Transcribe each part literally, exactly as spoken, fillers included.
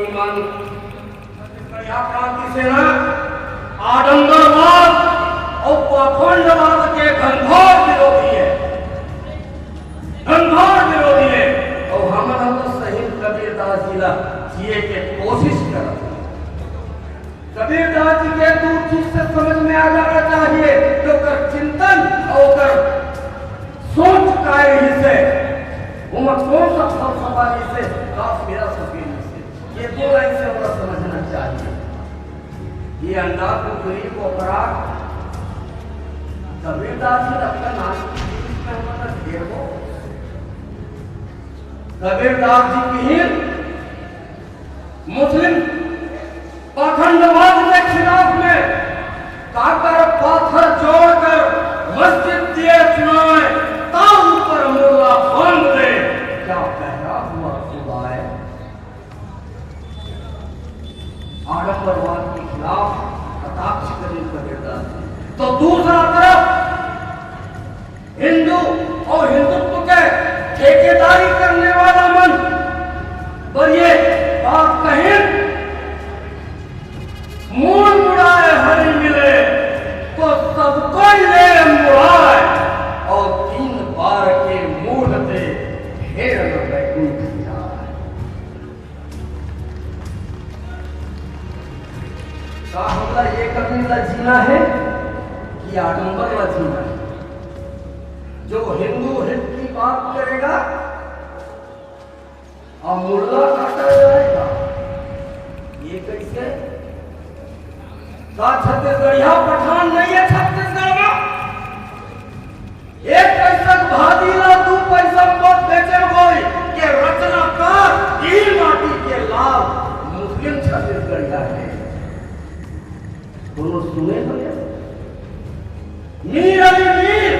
ईमान, छत्तीसगढ़िया क्रांति सेना आडंबरवाद और पाखंडवाद के घनघोर विरोधी है, घनघोर विरोधी है। और हमन ह तो शहीद कबीरदास जी ला जिए के कोशिश करत हन। कबीरदास जी के दू चीज से समझ में आ जाना चाहिए कि ओकर चिंतन और ओकर सोच का रहिस हे, ओमा कौन सा फलसफा रहिस हे, का फिलॉसफी रहिस हे, ये दो लाइन से ओला समझना चाहिए। ये अंडा, कुकरी, बोकरा, कबीरदास जी रखता नाम की चीज में हमन ला घेरबो। कबीरदास जी की ही मुस्लिम पाखंडवाद के खिलाफ में काकर पाथर जोड़कर मस्जिद दिए चुनाए, ताऊ पर मुल्ला बांध दे, क्या पहरा हुआ खुदाए। आडंबरवाद के खिलाफ कटाक्ष करें कबीरदास जी। तो दूसरा तरफ हिंदू और हिंदुत्व के ठेकेदारी करने वाला मन बर ये बात कहिन, मूड़ मुड़ाए हरि मिले तो सब कोई ले मुड़ाए, और तीन बार के मूड़ ते फेर न बैकुंठ जाए। का हमला ये कबीर ला जीना है कि आडंबर ला जीना है? जो हिंदू हित की बात करेगा और मुल्ला काटा जाएगा, ये कैसे? का छत्तीसगढ़िया पठान नहीं है छत्तीसगढ़ में? एक पैसा भाजी ला दू पैसा मत बेचे कोई के रचनाकार ई माटी के लाल मुस्लिम छत्तीसगढ़िया है। कोनो सुने हो या? मीर अली मीर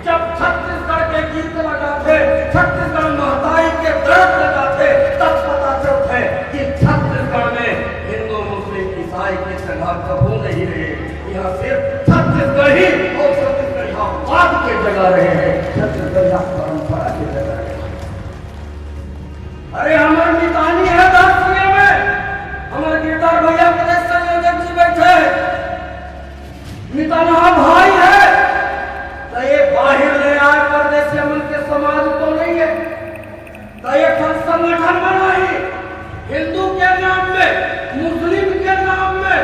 जब छत्तीसगढ़ के गीत लगाथे, छत्तीसगढ़ महताई के दर्द लगाथे, तब पता चलथे कि छत्तीसगढ़ में हिंदू, मुस्लिम, ईसाई के जगह कभू नहीं रहे। यहाँ सिर्फ छत्तीसगढ़ी और छत्तीसगढ़ियावाद के जगह रहे हैं, छत्तीसगढ़िया परंपरा के जगह रहे हैं। अरे, हमर मितानी है दर्शनीय में, हमर गिरधर भैया प्रदेश संयोजक जी बैठे हैं, मिताना भाई है, तो ये बाहर ले आए परदेसिया मन के समाज तो नहीं है, तो ये ठन संगठन बनाई, हिंदू के नाम में, मुस्लिम के नाम में,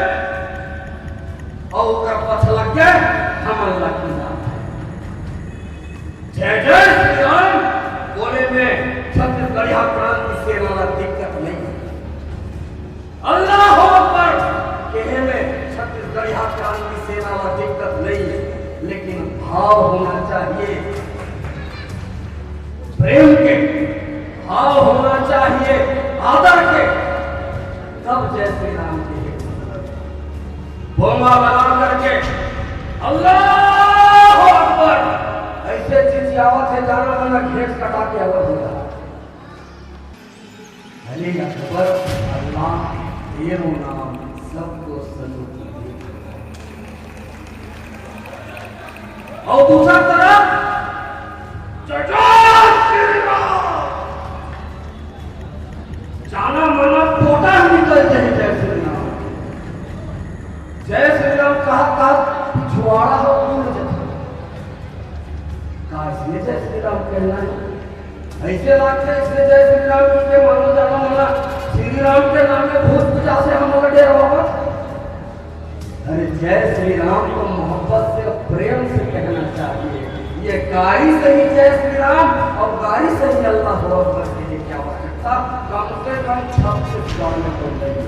और ओकर पछ लग के हमन लग जात है। जय जय श्री राम बोले में छत्तीसगढ़िया क्रांति सेना ला दिक्कत नहीं है। अल्लाह अकबर कहे में छत्तीसगढ़िया क्रांति सेना ला दिक्कत नहीं है, लेकिन भाव होना चाहिए, प्रेम के भाव होना चाहिए, आदर के, तब जय श्री राम के बोमा बना करके अल्लाह अकबर ऐसे चिचियावत है, जाना मना घेंट कटा के अलग हो जा। अली अकबर, अल्लाह, तेरो नाम सबको सनूर। और दूसरा तरफ जय जय श्री राम, जाना मना पोटा निकल जाए जय श्री राम। जय श्री राम कहा कहा पिछवाड़ा हो, उड़ जाता। का इसलिए जय श्री राम कहना है? ऐसे लागथे, इसलिए जय श्री राम के मानो जाना मना श्री राम के नाम में भूत पूजा से हम लोग डेरा वापस। अरे, जय श्री राम को मोहब्बत से, प्रेम से कहना चाहिए। ये गारी सही जय श्री राम और गारी सही अल्लाह अकबर के लिए क्या आवश्यकता? कम से कम छत्तीसगढ़ में तो नहीं।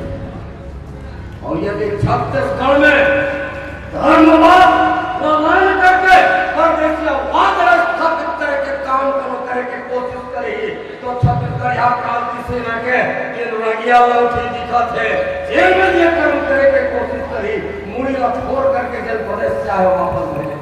और यदि छत्तीसगढ़ में धर्मवाद प्रमाण करके परदेसियावाद स्थापित करे के काम करो, करे के कोशिश करी, तो छत्तीसगढ़िया क्रांति सेना के किनरंगिया लौठी दिखत है, जेल में ये काम करे के कोशिश करी, मुड़ी ला फोड़ करके जेल प्रदेश चाहे वापस भेजे।